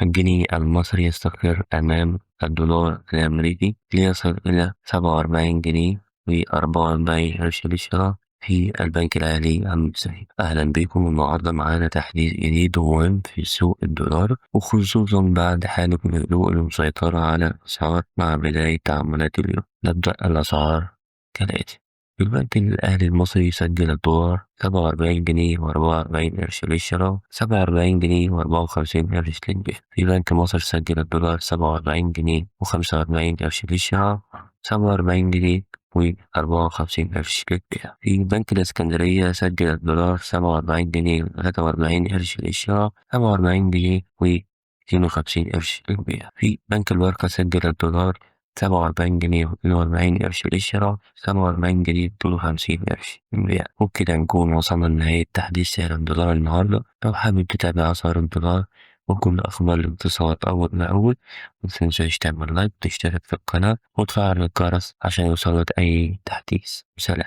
الجنيه المصري يستقر أمام الدولار الأمريكي ليصل إلى 47 جنيه و44 قرش للشراء في البنك الأهلي المصري. أهلا بكم. النهارده معانا تحديث جديد ومهم في سوق الدولار، وخصوصا بعد حالة الهدوء المسيطرة على الأسعار مع بداية تعاملات اليوم. نبدأ الأسعار كالآتي: البنك الأهلي المصري سجل الدولار 47 جنيه و44 قرش للشراء، 47 جنيه و54 قرش للبيع. في بنك مصر سجل الدولار 47 جنيه و45 قرش للشراء، 47 جنيه و54 قرش للبيع. في بنك الإسكندرية سجل الدولار 47 جنيه و43 قرش للشراء، 47 جنيه و52 قرش للبيع. في بنك البركة سجل الدولار 47 جنيه و42 قرش للشراء، 47 جنيه 52 قرش للبيع. وبكده نكون وصلنا لنهاية تحديث سعر الدولار النهاردة. لو حابب تتابع أسعار الدولار وكل أخبار الاقتصاد أول بأول، متنساش تعمل لايك وتشترك في القناة وتفعل الجرس عشان يوصلك أي تحديث. سلام.